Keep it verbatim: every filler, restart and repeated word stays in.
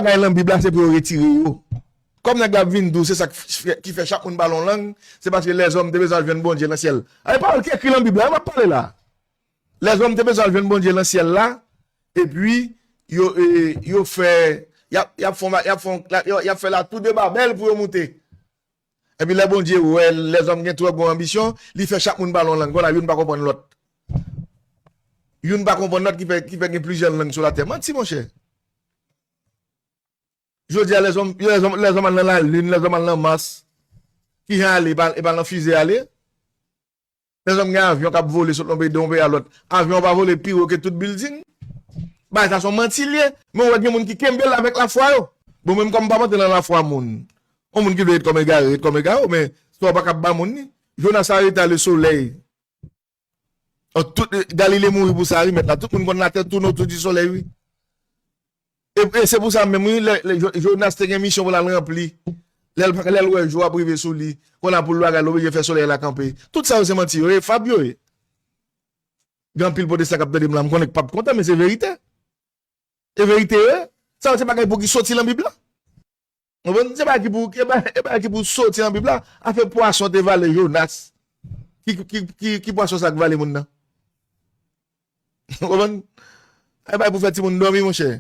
bagay nan Bib la, se pou yo retire yo. Kòm nèg la ap vin di w, se sa k fè, ki fè chak moun pale yon lang, se paske lèzòm te bezwen al jwenn Bondye nan syèl. Ay, pawòl ki ekri nan Bib la, m ap pale la. Lèzòm te bezwen al jwenn Bondye nan syèl la, epi yo, e, yo fè, y ap, y ap fè, y ap fè, y ap fè la tou de Babèl pou yo moute. Epi lè Bondye wè lèzòm gen twò gwo anbisyon, li fè chak moun pale yon lang. Kounye a, youn pa konprann lòt. Youn pa konprann lòt ki fè, ki fè gen plizyè lang sou latè. Manti, monchè. Jodi a, lèzòm, lèzòm, lèzòm al nan lalin, lèzòm al nan Mas. Kijan ale? E pa, e pa nan fize ale? Lèzòm gen avyon k ap vole sot yon peyi, de yon peyi a lòt. Avyon an pa vole pi wo ke tout bilding. Bagay sa se yon manti l ye. Men w wè gen moun ki kenbe l avèk lafwa yo. Bon, mwen menm kòm m p ap antre nan lafwa moun. Yon moun ki vle ret kòm egare, ret kòm egare, men sa w pa kab ba moun ni. Jonas a rete a le solèy. Tout, Galile mouri pou sa, wi, mèt la. Tout moun konn latè toune otou di solèy, wi. E, e se pou sa menm, wi, lè, lè Jo- Jonas te gen misyon pou l al ranpli. Lè l, lè l wè jou ap rive sou li, kounye a pou l bagay, l oblije fè solèy la kanpe. Tout sa yo se manti yo ye, fab yo ye. Gen anpil pwotestan k ap tande m la, m konnen k p ap kontan, men se verite. E verite yo ye. Sa yo se bagay pou ki soti nan Bib la. Ou konprann? Se bagay ki pou, e bagay, e bagay ki pou soti nan Bib la. Afè pwason te vale Jonas. Ki, ki, ki, ki pwason sa k vale moun nan? Ou konprann? E bagay pou fè timoun dòmi, monchè.